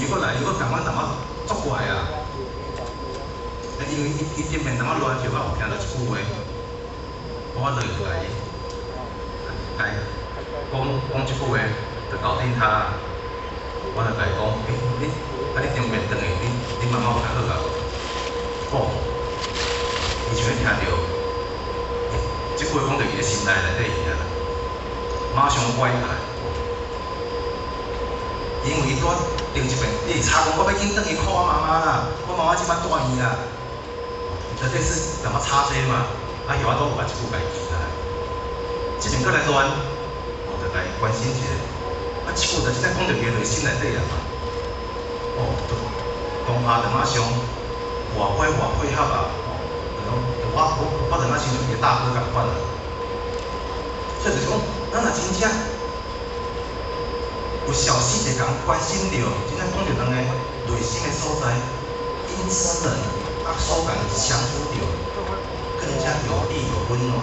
閣來，伊閣共阮淡薄作怪啊。因為伊頂面淡薄亂，就我有聽著一句話，我就共伊，共伊講講這句話，就搞定他。我就共伊講，欸，你啊你頂面轉去，你媽媽有較好啊無？哦，伊像欲聽著，這句話講著伊的心內內底去啊，馬上拐來。因為伊拄仔頂一遍，伊會吵講，我欲緊轉去看我媽媽啦，我媽媽這擺住院啦。伊就這是淡薄吵這嘛，啊，予我拄有把這句共伊記起來。這邊閣來亂，我就共伊關心一下。啊，這句就真正講著伊的內心內底啊嘛。哦，就當下就馬上偌乖偌配合啊，哦，就講，我就若親像伊的大哥仝款啊。所以就是講，咱若真正有小細節共人關心著，真正講著人的內心的所在，因此人啊所共相處著更加有力有溫暖。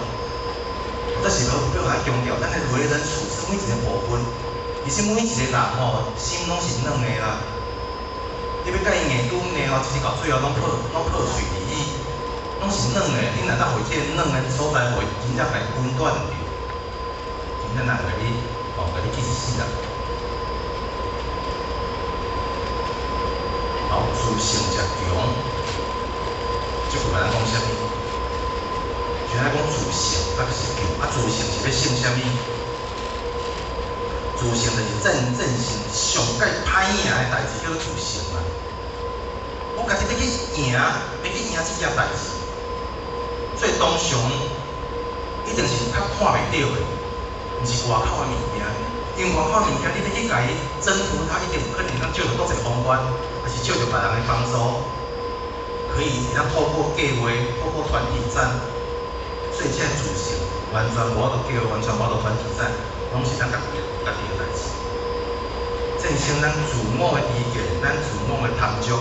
這是無欲來強調，咱的為人處事每一个部分，其實每一個人吼心攏是軟的啦。你欲共伊硬拄硬吼，一直到最後攏破攏破碎離異，攏是軟的。你若當予這個軟的所在，予伊真正共伊溫暖著，真正難共你吼，共你去一世人。好，自信誠強，這句共咱講啥物？像咱講自信，啊就是強，啊自信是欲勝啥物？自信就是戰戰勝上蓋歹贏的代誌，叫做自信啊。我家己欲去贏，欲去贏這件代誌，所以通常一定是較看袂著的，毋是外口的物件。因為外口的物件，你欲去共伊征服它，一定有可能通借著閣一個方法，抑是借著別人的幫助，可以會當透過計劃，透過團體戰。所以這個自信完全無法度叫，完全無法度團體戰，攏是咱家己家己的代誌。戰勝咱自我的偏見，咱自我的貪著，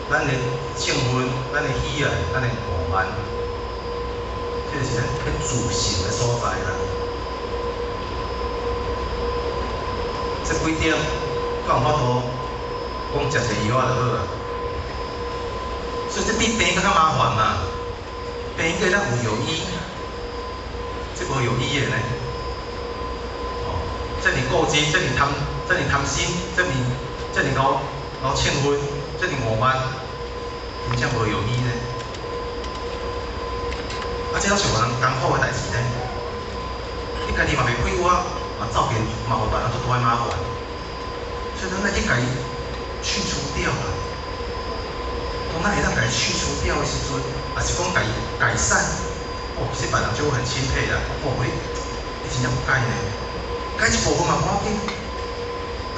咱的興奮，咱的喜愛，咱的傲慢，這個是咱去自信的所在啦。這幾點，敢有法度講食一個藥仔就好啊？所以這比病閣較麻煩嘛。病閣會當有藥醫，這無藥醫的呢。哦，遮爾固執，遮爾貪，遮爾貪心，遮爾遮爾𠢕𠢕凊粉，遮爾傲慢，真正無藥醫呢。啊，這攏是予人艱苦的代誌呢。你家己嘛袂快活，嘛造成嘛予別人足大的麻煩。所以咱愛去共伊去除掉啦。當咱會當共伊去除掉的時陣，抑是講共伊改善，哦，其實別人就會很欽佩啦。哦，你真正有改呢，改一部分嘛無要緊，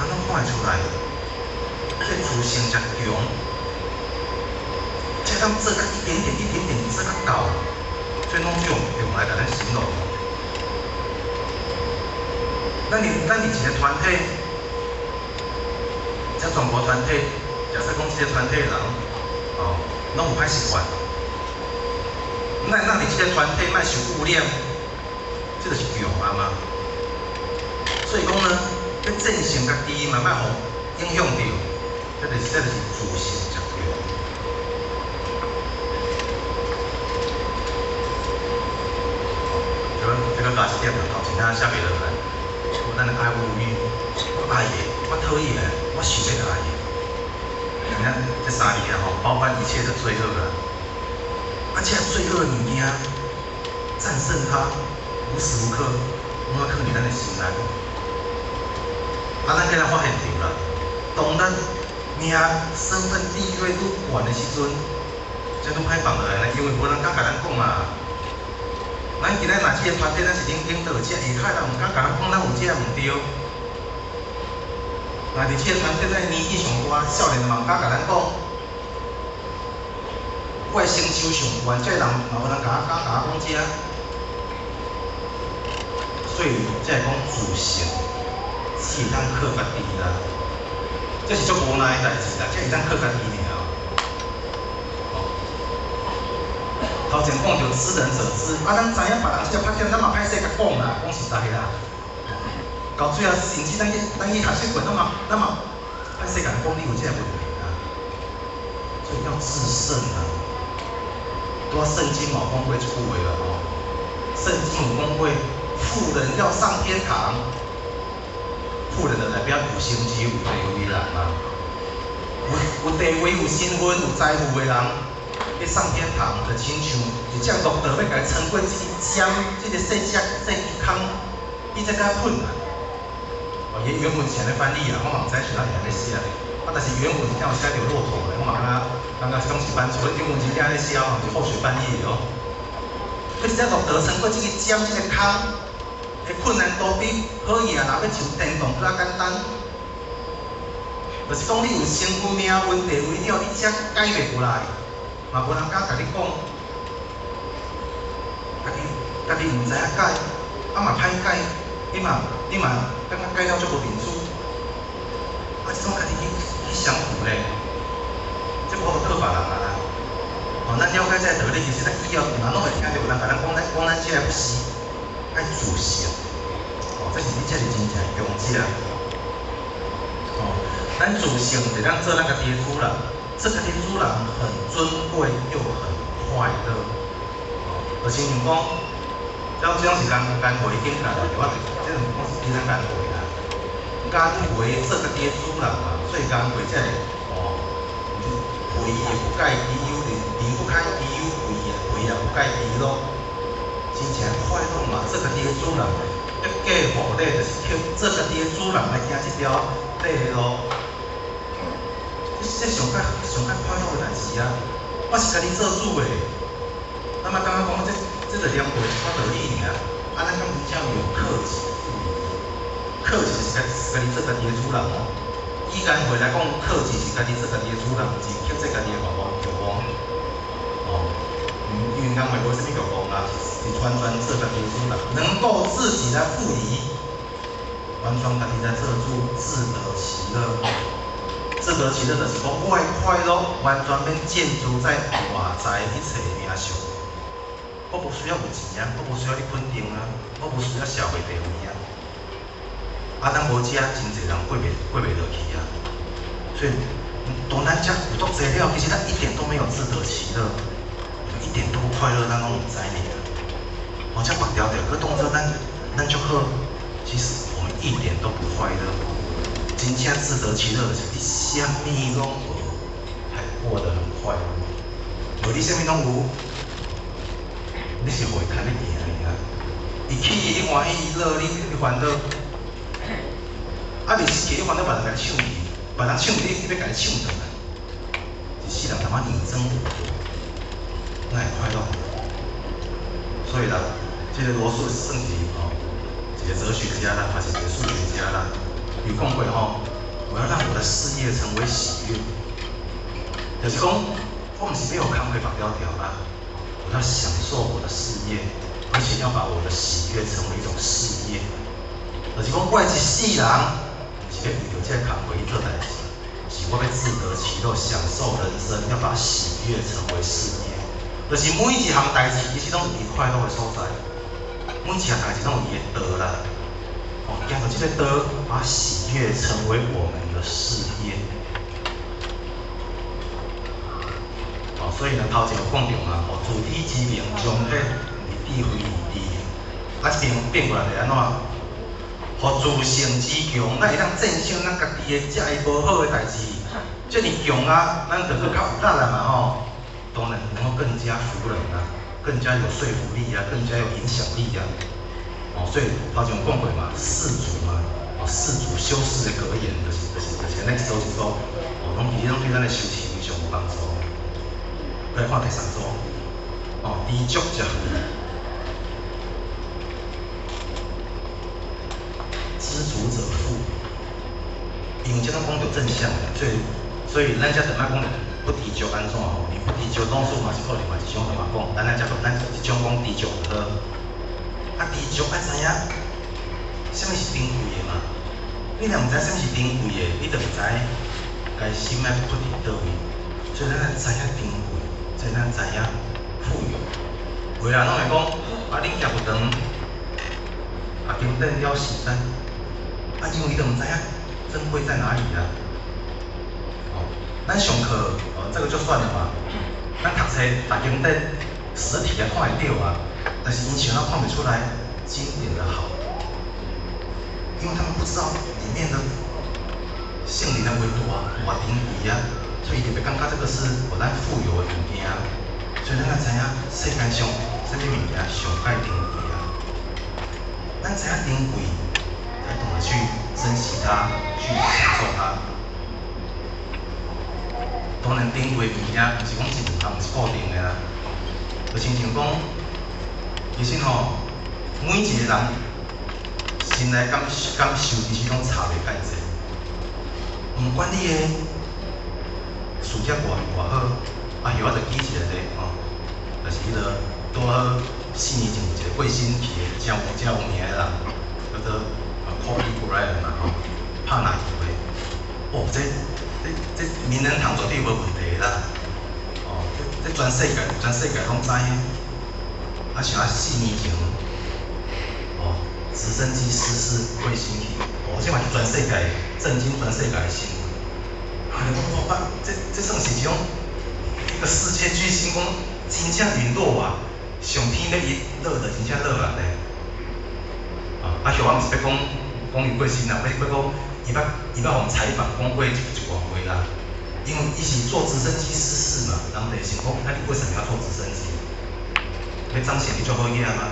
人攏看會出來。這自信誠強，這當做甲一點點、一點點做甲到，所以攏用來共咱形容。咱佇一個團體，這全部團體，假設講這個團體的人，哦，攏有歹習慣，咱佇這個團體莫受污染，這就是強啊嘛。所以講呢，欲戰勝家己嘛，莫予影響著，這就是自信誠強。這個加一點，頭前仔寫袂落來。咱的愛物欲，我愛的，我討厭的，我想欲愛的。你看這三字啊吼，包含一切的罪惡啦。啊，這罪惡的物件，戰勝它，無時無刻攏愛囥佇咱的心內。啊，咱今仔發現著啦，當咱名、身份、地位愈懸的時陣，才愈歹放落來呢，因為無人敢共咱講啊。咱今仔若這個團體，咱是領導者，下跤人毋敢共咱講，咱有這毋對。若佇這個團體，咱年紀上大，少年嘛毋敢共咱講。我的成就上懸，這個人嘛無人敢共我講這。所以才會講自信，只會當靠家己啦。這是足無奈的代誌啦，這會當靠家己爾。頭前講著知人者智，啊，咱知影別人這个拍點，咱嘛歹勢共講啦，講實在啦。到最後，甚至咱去學習過，咱嘛咱嘛歹勢共人講你有這个問題啦，所以要自勝啊。拄仔聖經嘛有講過這句話啦吼，聖經有講過，富人要上天堂，富人就代表有成就、有地位的人嘛，有地位、有身份、有財富的人，欲上天堂，就親像一隻駱駝欲共伊穿過這個針、這個細隻、細空，比這較困難。哦，伊原文是按呢翻譯啊，我嘛毋知是哪是按呢寫。啊，但是原文真正有寫著駱駝的，我嘛感覺這種是翻錯，原文真正按呢寫哦，是後續翻譯的哦。欲一隻駱駝穿過這個針、這個空，的困難度比好額若欲上天堂閣較簡單。就是講你有身份、命運、地位了，你才改袂過來，嘛無人敢共你講。家己毋知影改，啊嘛歹改，你嘛感覺改了足無面子。啊，這種家己去降服咧，這無法度靠別人啊啦。哦，咱了解這個道理，其實咱以後嘛攏會聽著有人共咱講，咱講咱這个不是愛自勝。哦，這是你這是真正強者。哦，咱自勝就當做咱家己的主人，做家己的主人很尊貴又很快樂。哦，就親像講，這種是顏回境界啦，我這種講是比咱顏回啦。顏回做家己的主人嘛，所以顏回才會哦，肥也不蓋其憂，離不開其憂，肥也不蓋其樂，真正快樂嘛，做家己的主人。克己護理就是做家己的主人來行這條對的路。這上較上較快樂的代誌啊！我是家己做主的。咱嘛感覺講這就念過一寡道理爾。啊，咱敢真正有克己賦疑？克己就是家己做家己的主人哦。以顏回來講，克己是家己做家己的主人，毋是克制家己的欲望。哦，因為顏回無啥物欲望啦，是完全做家己的主人，能夠自己來賦疑，完全家己來做主，自得其樂。自得其樂就是講，我的快樂完全免建築在外在一切的名相。我無需要有錢啊，我無需要你肯定啊，我無需要社會地位啊。啊，咱無這，真濟人過袂落去啊。所以，當咱遮有足濟了，其實咱一點都沒有自得其樂，一點都不快樂，咱攏毋知爾。哦，這白條條，閣當做咱足好，其實我們一點都不快樂。真正自得其樂就是你啥物攏無，還過得很快樂。無你啥物攏有，你是予伊牽咧行爾。伊起你歡喜，伊樂你煩惱。啊，袂是起你煩惱，別人共你搶去，別人搶去，你欲共伊搶轉來。一世人他媽你爭我奪，哪會快樂？所以啦，這個羅素算是吼一個哲學家啦，還是一個數學家啦。伊講過吼，我要讓我的事業成為喜悅，就是講，我毋是欲予工課縛牢牢啦，我要享受我的事業，而且要把我的喜悅成為一種事業。就是講，我一世人毋是欲為著這個工課去做代誌，是我欲自得其樂，享受人生，要把喜悅成為事業。就是每一項代誌，其實攏有伊快樂的所在，每一項代誌攏有伊的道啦。哦，行著這個道，把喜悅成為我們的事業。哦，所以呢，頭前有講著嘛，哦，自知之明，彰顯佇智慧內底。啊，這邊變過來是按怎？予自勝之強，咱會當戰勝咱家己的這个無好的代誌，這爾強啊，咱就閣較有力啦嘛吼。當然能夠更加服人啊，更加有說服力啊，更加有影響力啊。哦，所以頭前有講過嘛，四主嘛，哦，四主修士的格言，就是按呢一組一組，哦，攏其實攏對咱的修持非常有幫助。來看第三組，哦，知足者富，知足者富。因為這攏講著正向的，所以咱遮就莫講不知足按怎吼，你不知足，老師嘛是可能嘛一種就嘛講，咱遮咱一種講知足就好。啊，知足愛知影，啥物是珍貴的嘛？你若毋知啥物是珍貴的，你就毋知該心愛放佇佗位。所以咱愛知影珍貴，所以咱知影富有。有的人攏會講，啊，恁行佛堂，啊，經典了時間，啊，因為伊就毋知影珍貴在哪裡啊。咱上課哦，這個就算了嘛。咱讀冊，逐間在實體也看會著啊，但是𪜶想要看袂出來經典的好，因為他們不知道裡面的聖靈的溫度啊，偌珍貴啊，所以伊特別感覺這個是予咱富有的物件。所以咱愛知影世間上啥物物件上蓋珍貴啊？咱知影珍貴，才懂得去珍惜它，去享受它。當然，珍貴的物件毋是講一兩項，毋是固定的啦。就親像講，其實吼，每一個人心內感受其實攏差袂介濟。毋管你的事業偌偌好，啊，許我就舉一個例吼，就是彼個拄好4年前有一個過身去的，誠有名的人，叫做 Kobe Bryant 嘛吼，拍籃球的。哦，這名人堂絕對無問題啦。哦，這全世界攏知影。啊，像啊4年前，哦，直升機失事過身去，哦，這嘛是全世界震驚全世界的新聞。啊，你講哇，這算是一種一個世界巨星，講真正隕落啊，上天欲伊落就真正落啊呢。啊，許我毋是欲講講伊過身啦，欲講伊捌予採訪講過一寡話啦。因為伊是坐直升機失事嘛，人就會想講，啊，你為什麼要坐直升機？欲彰顯你足好額嗎？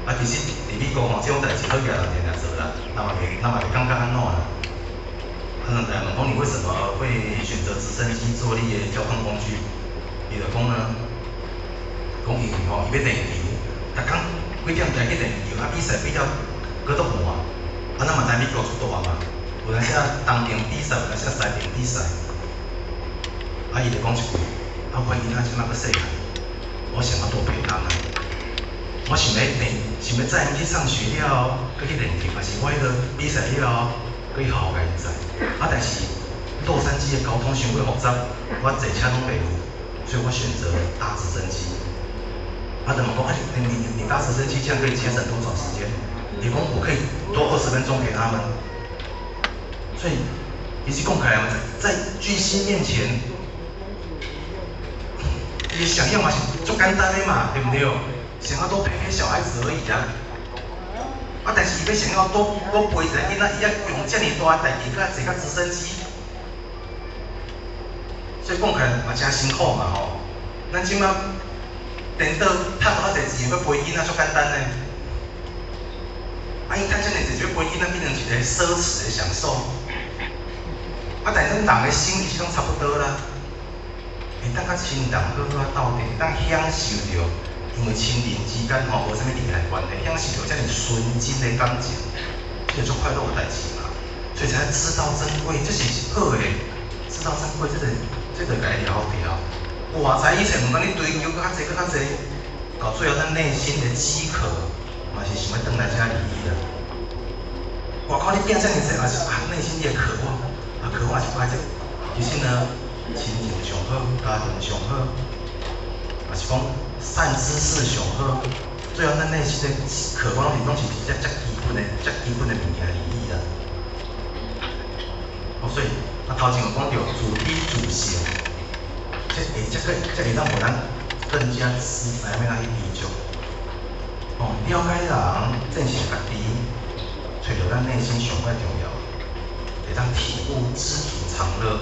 啊，其實佇美國吼，這種代誌好額人定定做啦，人嘛袂感覺按怎啦。啊，人就問講你為什麼會選擇直升機做你的交通工具？伊就講呢，講因為吼，伊欲練球，逐工幾點才去練球，啊，比賽比了閣足晚，啊，咱嘛知美國足大嘛，有當時東邊比賽，有當時西邊比賽。啊，伊就講一句，啊，我囡仔這馬閣細漢，我想要多陪他們。我想欲練，想欲載𪜶去上學了後，閣去練球，還是我彼個比賽了後，閣去好好共𪜶載。啊，但是洛杉磯的交通傷過複雜，我坐車攏袂赴，所以我選擇搭直升機。啊，就問講，啊，你搭直升機這樣可以節省多少時間？伊講我可以多20分鐘給他們。所以，其實講起來嘛，在巨星面前，伊想要嘛是足簡單的嘛，對毋對？想要多陪陪小孩子而已啊。啊，但是伊欲想要多多陪一個囡仔，伊愛用遮爾大的代誌，閣坐甲直升機，所以講起來嘛誠辛苦嘛吼。咱這馬顛倒趁較濟錢，欲陪囡仔足簡單呢。啊，𪜶趁遮爾濟錢欲陪囡仔，變成一個奢侈的享受。啊，但是咱人的心其實攏差不多啦。會當佮親人好好仔鬥陣，會當享受著，因為親人之間吼無啥物利害關係，享受著遮爾純真的感情，這個足快樂的代誌嘛。所以才知道珍貴，這是好的。知道珍貴，這個共伊牢牢。外在一切，毋管你追求閣較濟閣較濟，到最後咱內心的飢渴，嘛是想欲轉來遮而已啦。外口你變遮爾濟，也是啊，內心的渴望，啊，渴望是愛這。其實呢，親情上好，家庭上好，也是講善知識上好，最後咱內心的渴望攏是遮遮基本的、遮基本的物件而已啦。哦，所以啊，頭前有講著自體自性，這會這個這會當予咱更加知知影欲按怎去知足。哦，了解人，正視家己，揣著咱內心上蓋重要，會當體悟知足常樂。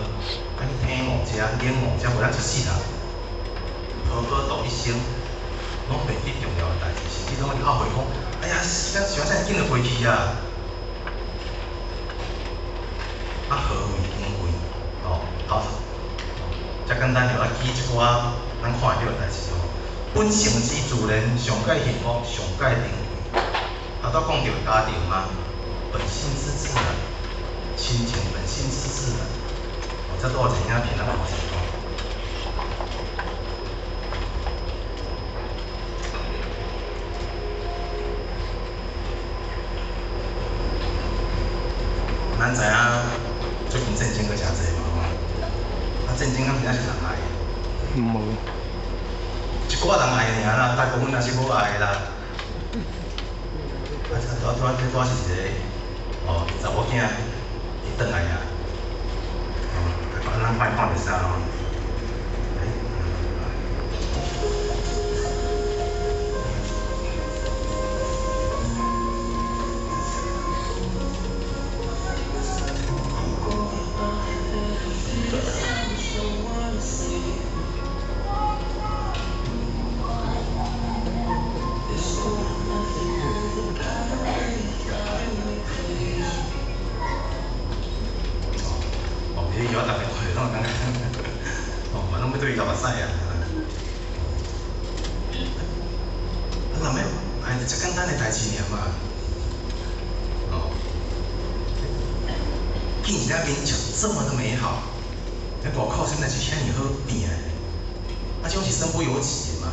啊，你聽五食、忍五食，無咱一世人，婆婆度一生，攏袂記重要的代誌，甚至攏會後悔講，哎呀，時間想遮爾緊就過去啊！啊，何為珍貴？哦，頭，遮簡單就來記一寡咱看會著的代誌吼。本性之自然，上蓋幸福，上蓋珍貴。頭拄講著家庭嘛，本性之自然，親情本性之自然。哦，這拄有一個影片咱看一下吼。咱知影最近戰爭閣誠濟嘛吼，啊，戰爭敢真正是人愛的？無。一寡人愛爾啦，大部分也是無愛的啦。啊，這拄仔是一個哦，查某囝伊轉來啊，哦，啊，按怎咱看看著啥吼？哦，你叫我逐个看，拢感覺，哦，我攏欲對伊流目屎啊！啊，人欲愛遮簡單的代誌爾嘛，哦，見一下面就這麼的美好，你外口啥物代誌遐爾好拼的，啊，這種是身不由己的嘛。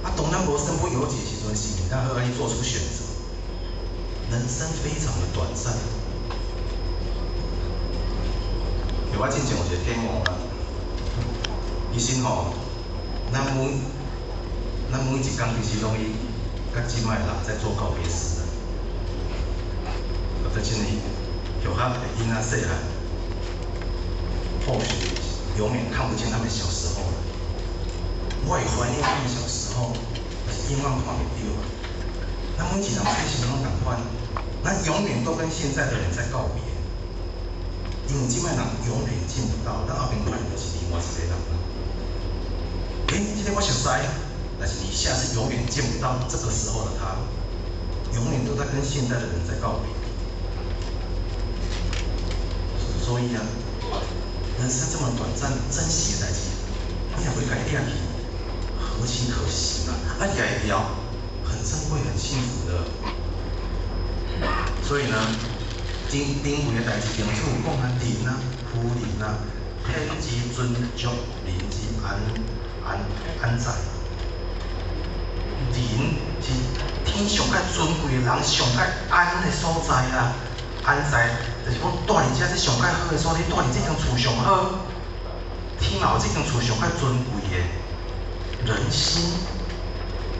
啊，當咱無身不由己的時陣，是毋當好去做出選擇。人生非常的短暫。我進前有一個體悟啦，其實吼，咱每一工其實攏去佮這擺人在做告別式啊。或者真的，有較的囡仔細漢，或許永遠看不見他們小時候了。我會懷念他們小時候，但是永遠看袂著啊。咱每一人其實攏仝款，咱永遠都跟現在的人在告別。因為這擺人永遠見不到，咱後邊看的是另外一個人啦。欸，這個我熟似，但是你下次永遠見不到這個時候的他，永遠都在跟現在的人在告別。所以啊，人生這麼短暫，珍惜的代誌，你若袂共伊掠去，何其可惜嘛！啊，掠會牢，很珍貴、很幸福的。所以呢，頂頂位的代誌，頂主有講啊，仁啊，夫仁啊，天之尊爵，人之安安安在。仁是天上較尊貴的人，上較安的所在啊。安在就是講蹛佇遮這上較好的所在，蹛佇這間厝上好，天嘛有這間厝上較尊貴的人心，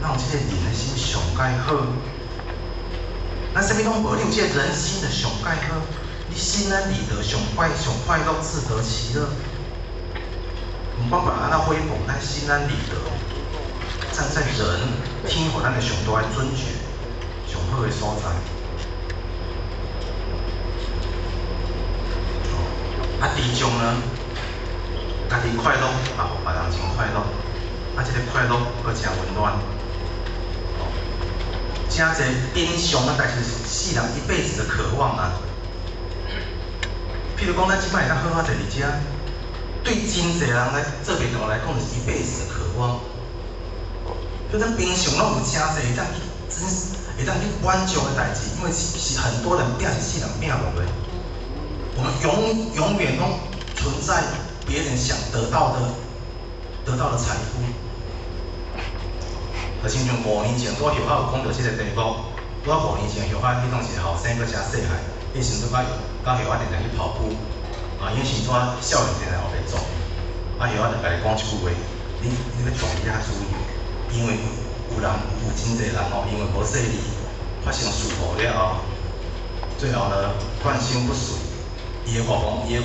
咱有這個人的心上蓋好。咱啥物攏無，你有這個人心就上蓋好，你心安理得，上快上快樂，自得其樂。毋管別人按怎誹謗，咱心安理得。站在人天予咱的上大的尊爵，上好的所在。啊，知足呢，家己快樂，嘛予別人真快樂。啊，這個快樂閣誠溫暖。真濟頂上的代誌是世人一輩子的渴望啊。譬如講，咱這擺會當好好坐佇遮，對真濟人來做袂到來講，就是一輩子的渴望。就咱平常攏有真濟會當去真會當去滿足的代誌，因為是很多人拼一世人拼無的。我們永遠都存在別人想得到的財富。就親像5年前，我後仔有講著這個題目。我5年前後仔彼當時後生，閣誠細漢，彼時陣佮後仔定定去跑步，啊，因為時陣少年定定後壁做，啊，後仔就共伊講一句話：你欲大伊較注意，因為有人有真濟人吼，因為無細膩，發生事故了後，最後呢斷心不遂。伊的願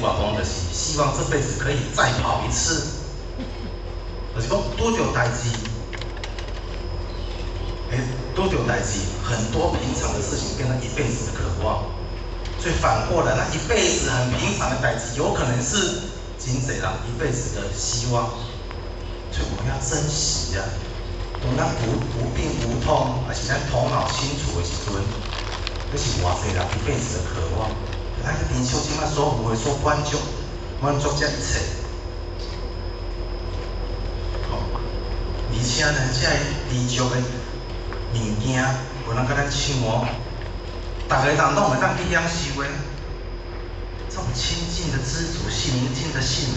望就是希望這輩子可以再跑一次，就是講拄著代誌。拄著代誌，很多平常的事情變成一輩子的渴望，所以反過來，那一輩子很平常的代誌，有可能是真濟人一輩子的希望，所以我們要珍惜啊！當咱無病無痛，還是咱頭腦清楚的時陣，這是偌濟人一輩子的渴望。咱去珍惜這擺所有的所滿足，滿足這一切。好，而且呢，這个知足的物件，有人共咱搶哦，逐个人攏會當去享受的，這種清淨的知足、寧靜的幸福，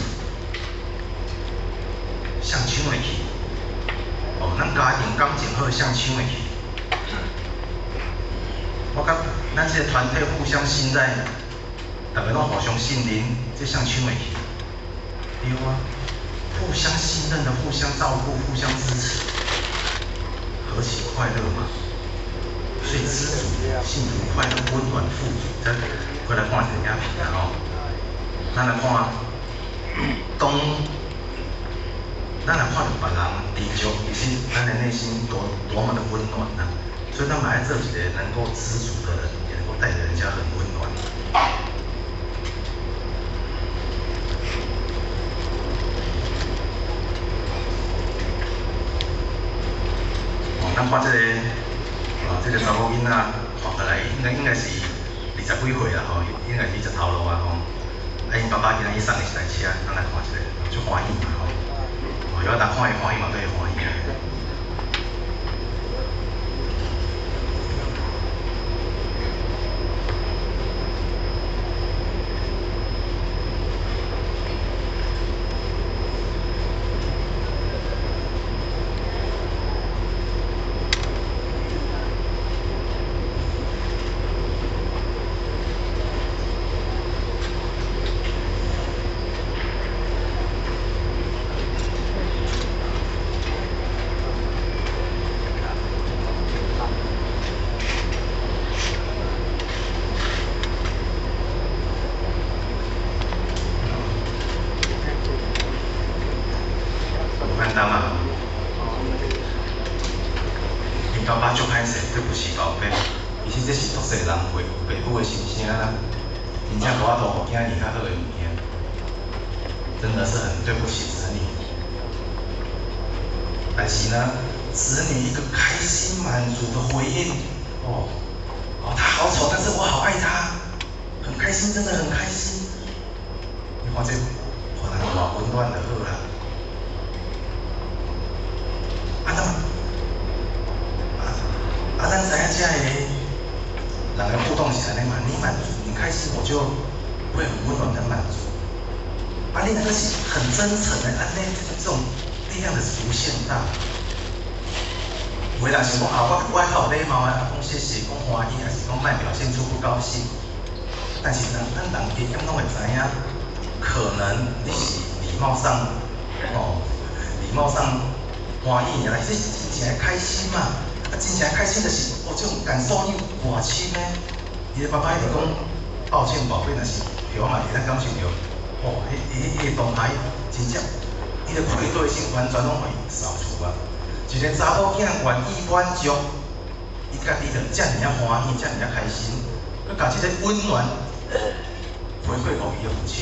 誰搶會去？哦，咱家庭感情好，誰搶會去？我佮咱這個團體互相信賴，逐个攏互相信任，這誰搶會去？對啊，互相信任的，互相照顧，互相支持。何其快樂嘛！所以知足、幸福、快樂、溫暖、富足。再過來看一個影片啊吼，咱來看當咱若看著別人知足，其實咱的內心多多麼的溫暖啊！所以咱嘛愛做一個能夠知足的人，也能夠帶給人家很溫暖。哦，咱看這個，啊，這個查某囡仔看過來，應該是二十幾歲啦吼，應該是二十頭路啊吼。啊，𪜶爸爸今仔日送伊一台車，咱來看一下，足歡喜嘛吼。哦，有人看伊歡喜嘛，對伊歡喜。無簡單嘛。𪜶爸爸足歹勢，對不起寶貝。其實這是足濟人父母的心聲啦。真正無法度予囝兒較好的物件，真的是很對不起子女。但是呢，子女一個開心滿足的回應，哦，哦，他好醜，但是我好愛他，很開心，真的很開心。你看這，予人偌溫暖就好啦。啊，那麼，啊，咱知影這个人的互動是按呢嘛？你滿足，你開心，我就會很溫暖、很滿足。啊，你那個是很真誠的，按呢，這種力量的是無限大。有的人想講啊，我較有禮貌啊，講謝謝，講歡喜，還是講莫表現出不高興。但是人咱人加減攏會知影，可能你是禮貌上，哦，禮貌上歡喜，但是真正開心嘛？啊，真正開心就是哦，這種感受力偌深呢。伊的爸爸一直講抱歉，寶貝，若是予我嘛會當感受著，哦，彼個當下真正，伊的愧對心完全攏予伊掃除啊。一個查某囝願意滿足，伊家己就遮爾仔歡喜，遮爾仔開心，閣共這個溫暖回饋予伊的父親。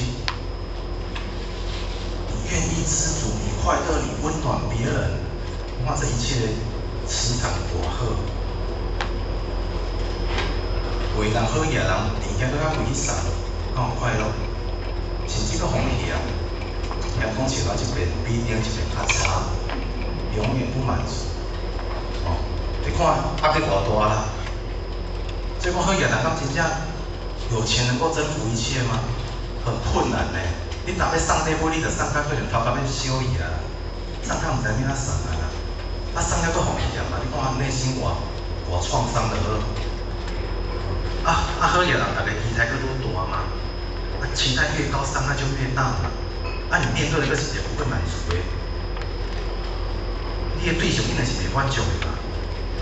你願意知足，你快樂，你溫暖別人，你看這一切磁場偌好。為人好額人，物件閣較會去送，敢有快樂？甚至閣予伊嫌，嫌講像我這邊比頂一邊較差，永遠不滿足。哦，你看壓力偌大啦！所以講好額人敢真正有錢能夠征服一切嗎？很困難呢。你若欲送禮物，你就送甲可能頭殼欲燒去啊！送甲毋知欲按怎送啊啦！啊，送了閣予伊嫌嘛？你看內心偌偌創傷就好。啊啊，好額人，逐家期待閣愈大嘛，啊，期待越高，傷害就越大嘛。啊，你面對的閣是一個不會滿足的，你的對象一定是袂滿足的嘛，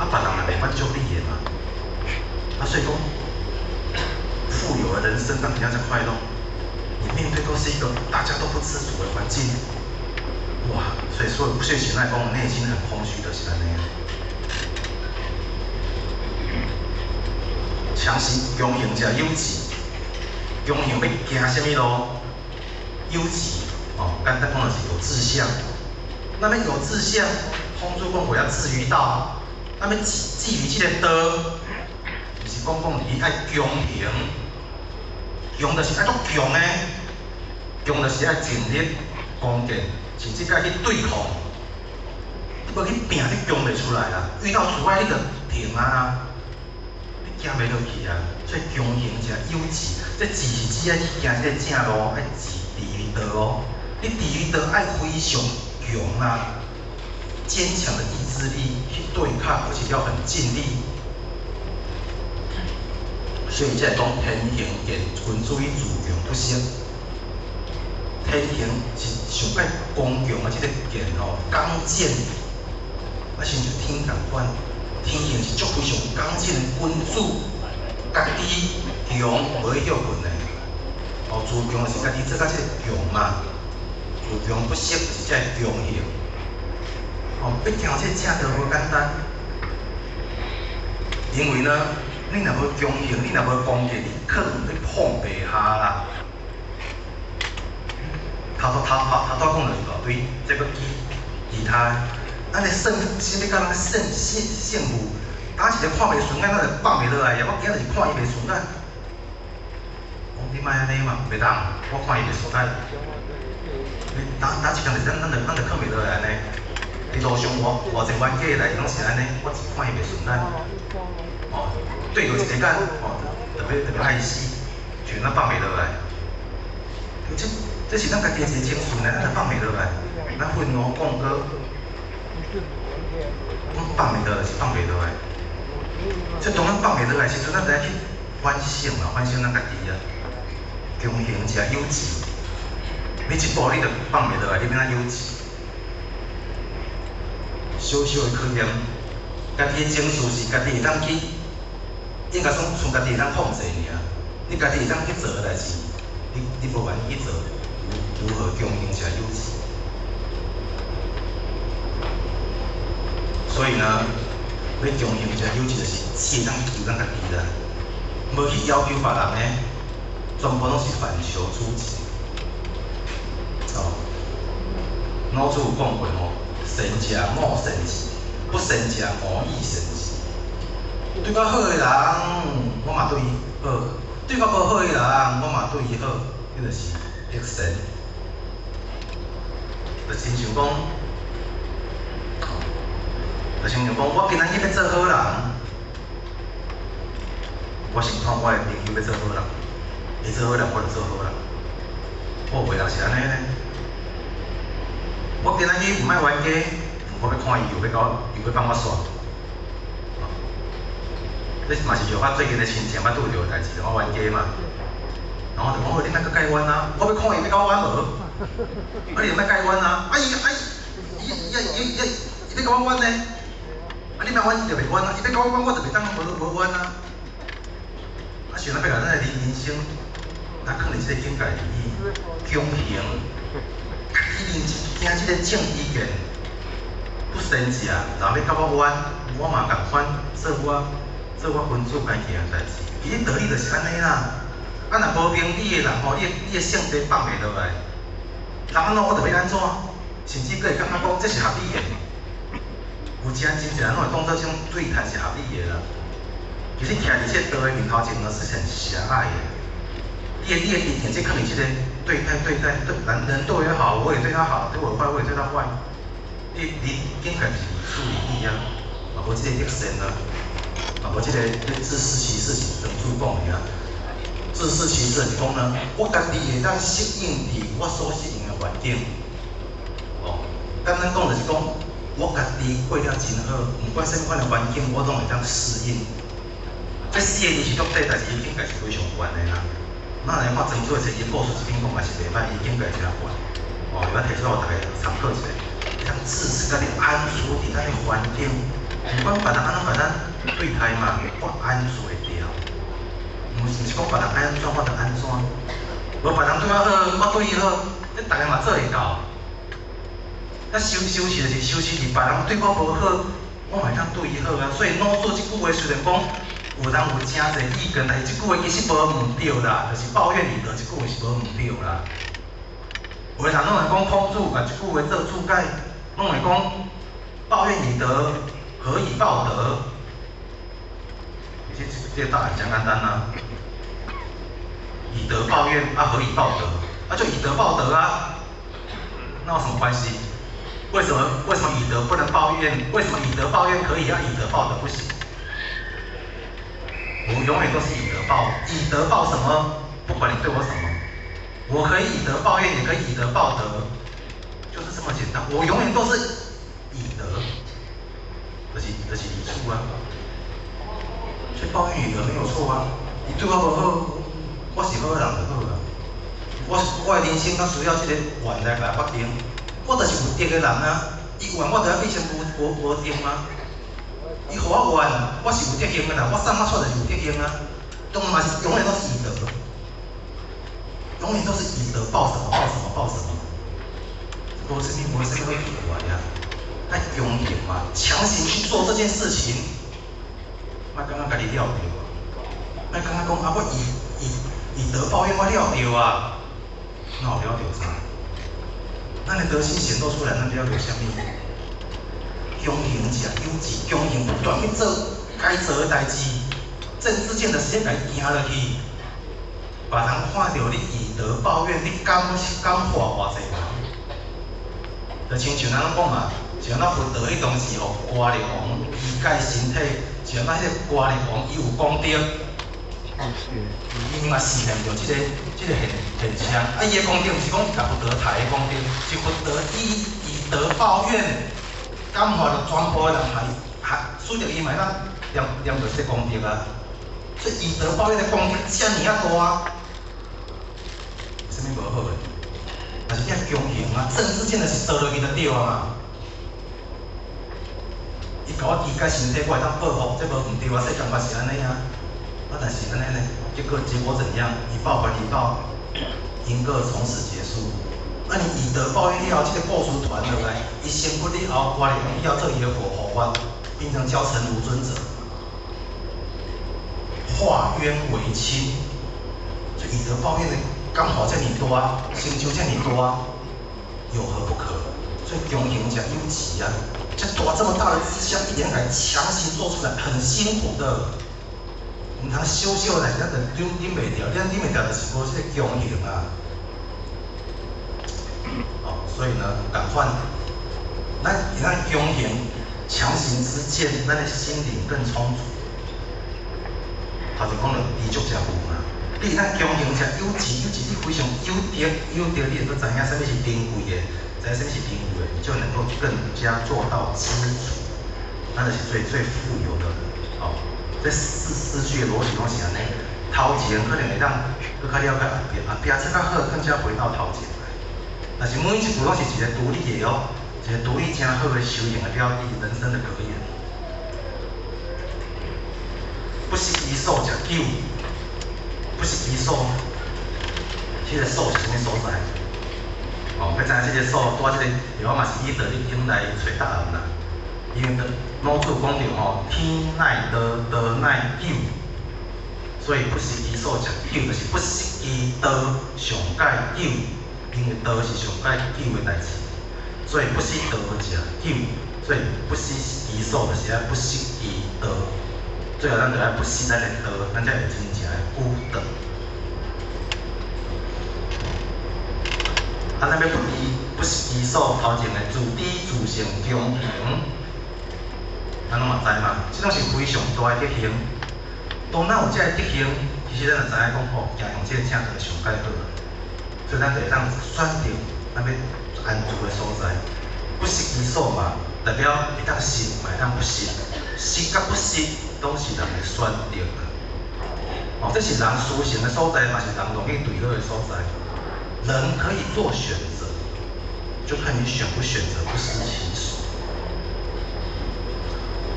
啊，別人也袂滿足你的嘛。啊，所以講，富有的人生當然才快樂。你面對都是一個大家都不知足的環境，哇！所以說，所以現在講內心很空虛的是按呢。強行強行者有志，強行欲行啥物路？有志哦，簡單講就是有志向。咱欲有志向，孔子講過要志於道，咱欲志於這個道，就是講講你愛強行，強就是愛足強的，強就是愛盡力攻堅，甚至愛去對抗。你無去拚，你強袂出來啦。遇到阻礙，你就停啊。行袂落去啊！所以強行者有志，這志是指愛去行這個正路，愛志於道哦。你志於道愛非常強啊，堅強的意志力去對抗，而且要很盡力。所以才會講天行健，君子以自強不息。天行是上蓋剛強的這個健吼，剛健，啊，親像天仝款。天行是足非常剛健的君子，家己強無去歇睏的。哦，自強是家己做甲這個強嘛。自強不息，就是這个強行。哦，欲行這個正道無簡單，因為呢，你若無強行，你若無攻擊，你可能會碰袂下啦。頭拄頭頭頭拄講了一大堆，這閣記其他，咱的勝先欲共人勝勝勝負，打一個看袂順眼，咱就放袂落來啊！我今仔日就是看伊袂順眼，講你莫按呢嘛，袂當，我看伊袂順眼。你打打一工就咱咱就咱就囥袂落來按呢。佇路上偌偌濟冤家的代誌攏是按呢，我一看伊袂順眼，哦，對著一个眼，哦，特別特別愛死，像咱放袂落來。這這是咱家己的一個情緒呢，咱就放袂落來，咱憤怒講過，阮放袂落來是放袂落來。這當咱放袂落來時陣，咱就愛去反省啊，反省咱家己啊，強行者有志，每一步你都放袂落來，你欲按怎有志？小小的考驗，家己的情緒是家己會當去，應該講剩家己會當控制爾。你家己會當去做的代誌，你你無願意去做，如何強行者有志？所以呢，欲強行者有志，就是只會當求咱家己啦，無去要求別人的，全部攏是反求諸己。哦，老子有講過吼。善者惡善之，不善者惡亦善之。對我好的人，我嘛對伊好；對我無好的人，我嘛對伊好。彼就是德善。就親像講，就親像講，我今仔日欲做好人，我先看我的朋友欲做好人，伊做好人，我就做好人。我有的人是按呢呢。我今仔日毋愛冤家，我欲看伊又欲共我，又欲放我煞。這嘛是像我最近的親情捌拄著的代誌，我冤家嘛。然後我就講，你莫閣共伊冤啊！我欲看伊欲共我冤無？啊，你就莫共伊冤啊！啊伊啊伊伊伊伊伊伊欲共我冤呢？啊你莫冤伊就袂冤啊！伊欲共我冤，我就袂當無無冤啊！啊，想咱欲共咱的人生，咱囥佇這個境界裡強行。伊認行這個正知見，不善者，人欲共我冤，我嘛仝款做我做我君子該行的代誌。其實道理就是按呢啦。啊，若無明理的人吼，你的你的性地放袂落來，人按怎我就欲按怎，甚至閣會感覺講這是合理的。有真真濟人攏會當做這種對待是合理的啦。其實徛佇這個道的面頭前呢，是很狹隘的。你的你的意見，這可能這個對待對待對人人對我好，我也對他好；對我壞，我也對他壞。你你境界是處理你啊，嘛無這個德善啊，嘛無這個自適其適是莊子講的啊。自適其適是講呢，我家己會當適應佇我所適應的環境。哦，簡單講就是講，我家己過了真好，毋管啥物款的環境，我攏會當適應。這四個字是足短，但是伊境界是非常懸的啦。咱來看莊子的冊，伊故事這篇講嘛是袂歹，伊境界誠懸。哦，伊捌提出來，予逐家參考一下。會當自適家己安處佇咱的環境，毋管別人按怎共咱對待嘛，我安處會著。毋是毋是講別人愛按怎，我就按怎。無別人對我好，我對伊好，這逐家嘛做會到。啊，修修持就是修持佇別人對我無好，我嘛會當對伊好啊。所以老子這句話雖然講有人有誠濟意見，但是這句話其實無毋對啦，就是抱怨以德這句話是無毋對啦。有的人攏會講孔子共這句話做注解，攏會講報怨以德，何以報德？其實這個答案誠簡單啊，以德報怨啊，何以報德？啊，就以德報德啊，那有什麼關係？為什麼為什麼以德不能報怨？為什麼以德報怨可以，啊以德報德不行？我們永遠都是以德報，以德報什麼？不管你對我什麼，我可以以德報怨，也可以以德報德，就是這麼簡單。我永遠都是以德，就是就是以處啊。所以報怨以德沒有錯啊。你對我無好，我是好人就好啊。我我的人生較需要這個怨來共我決定，我就是有德的人啊。伊怨我就愛變成無無無德嗎？伊予我怨，我是有德行的人，我送我出來就是有德行啊。當然嘛是永遠都是以德，永遠都是以德報什麼報什麼報什麼。無啥物好奇怪啊，愛強行嘛，強行去做這件事情，莫感覺家己了著啊，莫感覺講啊，我以德報怨，我了著啊，哪有了著啥？咱的德性顯露出來，咱了著啥物？強行者有志，強行不斷去做該做的代誌，正知見的時間共伊行落去，別人看著你以德報怨，你感化偌濟人？就親像咱攏講嘛，像咱佛陀彼當時予歌利王肢解身體，像咱彼個歌利王伊有功德，伊嘛示現著這個現象。啊，伊的功德毋是講共佛陀刣的功德，是佛陀以德報怨，感化著全部的人，還使得伊嘛會當念念著這個功德啊。所以以德報怨的功德遮爾仔大啊，有啥物無好的？但是你愛強行啊，正知見就是做落去就對啊嘛。伊共我肢解身體，我會當報復，這無毋對啊，世間嘛是按呢啊。啊，但是按呢呢，結果怎樣？一報還一報，因果從此結束。啊，你以德報怨了後，這個故事傳落來，伊成佛了後，歌利王以後做伊的護法，變成憍陳如尊者，化冤為親，所以以德報怨的感化遮爾大，成就遮爾大，有何不可？所以強行者有志啊，這大這麼大的志向，一點來強行做出來，很辛苦的。毋通小小代誌，咱就忍袂著，忍袂著就是無這個強行啊。哦，所以呢，仝款，咱咱強行強行之見，咱的心靈更充足。頭前講著知足者富嘛，你若強行者有志，有志你非常有德，有德你會閣知影啥物是珍貴的，知影啥物是珍貴的，你就能夠更加做到知足，那就是最最富有的人。哦，這四句的邏輯攏是按呢，頭前可能會當閣較了解後壁，後壁這較好，更加回到頭前來。但是每一句攏是一個獨立的哦，一個獨立誠好的修行的標的，人生的格言。不食其所者久，不食其所，彼個所是啥物所在？哦，欲知影這個所，拄仔這個，我嘛是以道德經來揣答案啦。因為老子講著吼，天乃道，道乃久，所以不食其所者久，就是不食其道上蓋久，因為道是上蓋久的代誌，所以不失道者久，所以不失其所就是愛不失其道。最後咱就愛不失咱的道，咱才會真正的久長。啊，咱欲不知不失其所，頭前的自知自性強行，咱攏嘛知嘛，這攏是非常大的德行。當咱有這個德行，其實咱就知影講吼，行用這個正道上蓋好。所以咱就會當選擇咱欲安住的所在。不失其所嘛，代表會當失，嘛會當不失，失佮不失，攏是人的選擇啊。哦，這是人思想的所在，嘛是人容易墜落的所在。人可以做選擇，就看你選不選擇不失其所。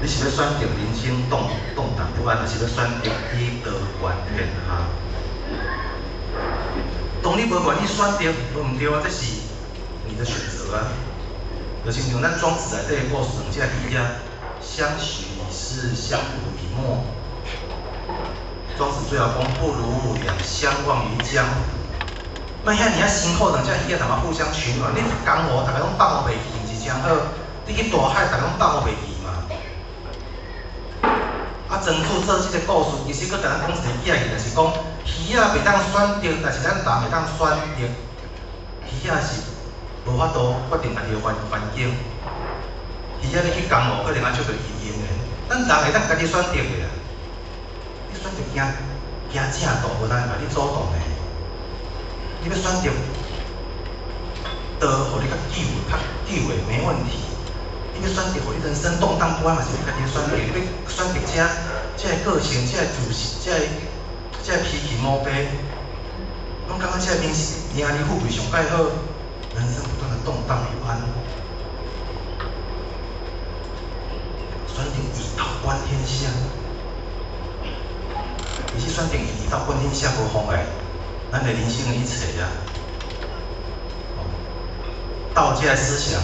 你是欲選擇人生動盪不安，還是欲選擇以德觀天下？當你無願意選擇，無毋對啊，這是你的選擇啊。就親像咱莊子內底的故事，兩隻魚仔，相許以時，相濡以沫。莊子最後講，不如兩相忘於江湖。莫遐爾仔辛苦，兩隻魚仔淡薄互相取暖。你江湖逐家攏放予袂記，毋是誠好。你去大海，逐家攏放予袂記嘛。啊，莊子做這個故事，其實閣共咱講一個寄意，就是講魚仔袂當選擇，但是咱人會當選擇。魚仔是無法度決定家己的環境。魚仔你去江湖，可能愛足著伊用的。咱人會當家己選擇的啦。你選擇行正道，無人會共你阻擋的。你欲選擇道，予你較久、較久的沒問題。你欲選擇予你人生動盪不安，嘛是你家己的選擇。你欲選擇這個個性、這個自信、這個脾氣毛病，攏感覺這個名利富貴上蓋好，人生不斷的動盪不安。選擇以道觀天下，其實選擇以道觀天下無妨礙咱的人生的一切啊。道家的思想，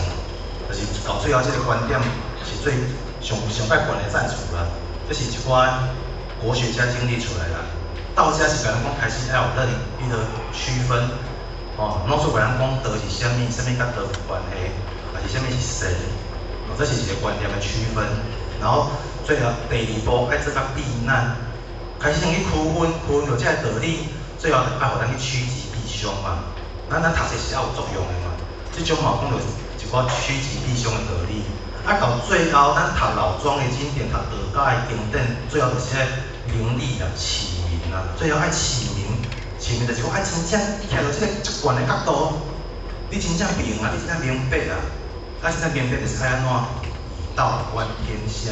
就是到最後這个觀點是最上上蓋懸的讚詞啦。這是一寡國學家經歷出來啦。道家是共咱講開始愛有咱彼个區分，哦，老子共咱講道是啥物，啥物佮道有關係，還是啥物是神，哦，這是一个觀念的區分。然後最後第二步愛做較避難，開始先去區分，區分著這个道理，最後愛予咱去趨吉避凶嘛。咱讀冊是愛有作用的嘛。這種嘛講著一寡趨吉避凶的道理。啊，到最後咱讀老莊的經典，讀道家的經典，最後就是愛明理啦、啟明啦。最後愛啟明，啟明就是講愛真正徛佇這个足懸的角度，你真正明啊，你真正明白啊，啊，真正明白就是愛按怎？以道觀天下。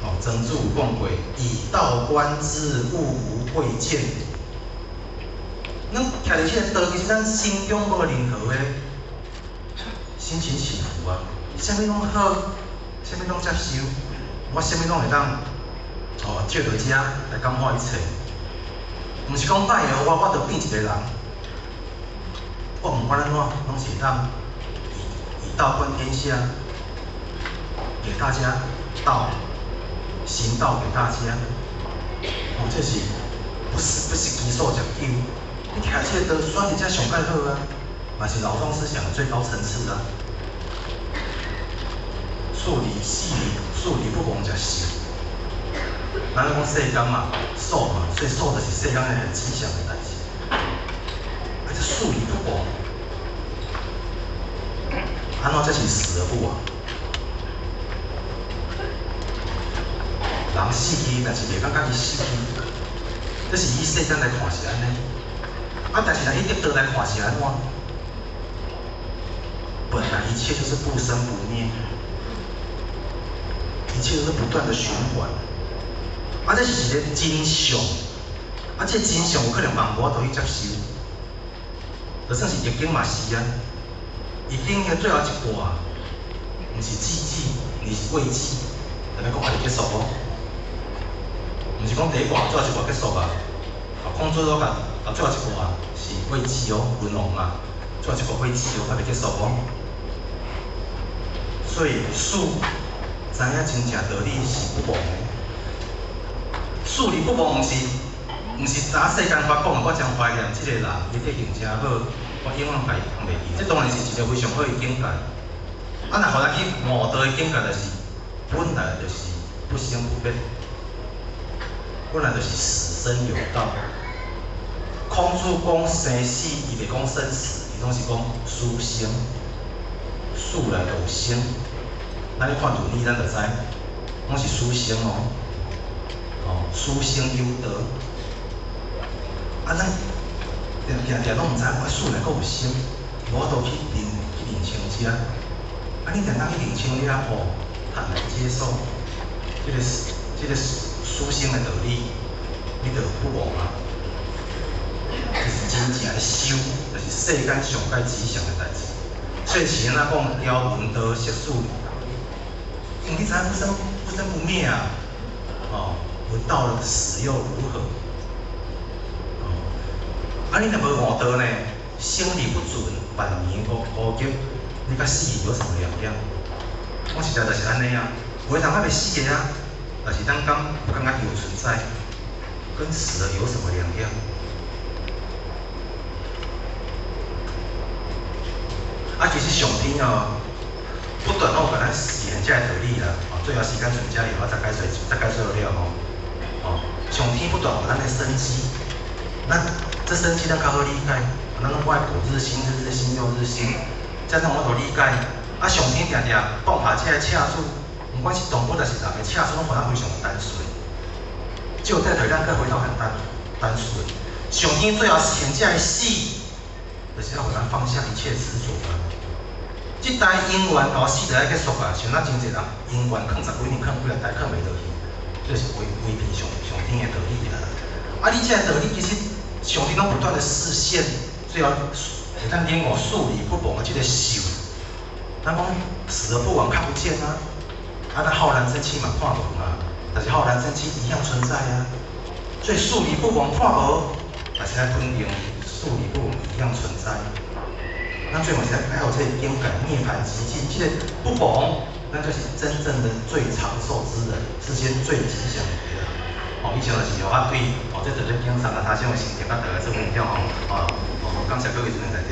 哦，曾子有講過，以道觀之，物無貴賤。咱徛佇這个道，其實咱心中無任何的心情起伏啊。啥物攏好，啥物攏接受，我啥物攏會當哦，借著遮來感化一切。毋是講拜予我，我就變一個人。我毋管按怎，攏是會當以道觀天下，給大家道，行道給大家。哦，這是不是基礎研究？你徛這個道，選佇遮上蓋好啊，嘛是老莊思想的最高層次啊。數理死數理不亡者壽。咱講世間嘛，壽嘛，所以壽就是世間很吉祥的代誌。啊，這數理不亡，按怎才是死而不亡？人死去，但是袂感覺伊死去，這是以世間來看是按呢。啊，但是若以得道來看是按怎？本來一切就是不生不滅。一切都是不斷的循環，啊，這是一個真相，啊，這個真相有可能人無法度去接受，就算是易經嘛是啊，易經的最後一卦，毋是既濟，而是未濟，特別講還未結束哦，毋是講第一卦最後一卦結束啊，啊，孔子都共啊最後一卦是未濟哦，文王啊，最後一卦未濟哦，還未結束哦，所以數。知影真正道理是不亡的，數理不亡，毋是早世間法講的，我真懷念這個人，伊德行誠好，我永遠共伊放袂記。這當然是一個非常好的境界。啊，若予咱去悟道的境界，就是本來就是不生不滅，本來就是死生有道。孔子講生死，伊袂講生死，伊攏是講死生，死來就有生。咱去看論語，咱就知，攏是死生哦，哦，死生有道。啊，咱定定定攏毋知，我死來閣有生，無法度去認清遮。啊，你定當去認清了後，坦然接受這個死生的道理，你就不亡啊。這是真正的修，就是世間上蓋吉祥的代誌。所以是按怎講，朝聞道，夕死。因為你知影不生不滅啊，哦，聞到了死又如何？哦，啊，你若無悟道呢，生理不準，百年孤寂，你佮死有什麼兩樣？我實在就是按呢啊，有的人還袂死的啊，但是咱敢有感覺伊有存在，跟死了有什麼兩樣？啊，其實上天哦，不斷攏有共咱示現這个道理啦，哦，最後時間剩遮爾，我再解說，再解說了吼，哦，上天不斷予咱的生機，咱這生機咱較好理解，咱攏愛過日新，日日新又日新，這咱有法度理解。啊，上天定定放下這个赤子，毋管是動物抑是人的赤子，攏予咱非常單純，就代表咱閣回到很單純。上天最後示現這个死，就是要予咱放下一切執著啊。這代姻緣到死就愛結束啊！像咱真濟人姻緣囥十幾年，囥幾若代囥袂落去，這是違背上天的道理啦。啊，你這个道理其實上天攏不斷的示現，最後會當領悟數理不亡的這個壽。咱講死而不亡，看不見啊！啊，咱浩然正氣嘛看無嘛，但是浩然正氣一樣存在啊。所以數理不亡看無，但是咱肯定數理不亡一樣存在。咱最嘛是愛有這個境界，涅槃寂靜，這個不亡，咱才是真正的最長壽之人，世間最吉祥的人。哦，以上就是我對哦，這特別經三十三章的心得，佮大家做分享吼。哦，哦，感謝各位尊在座。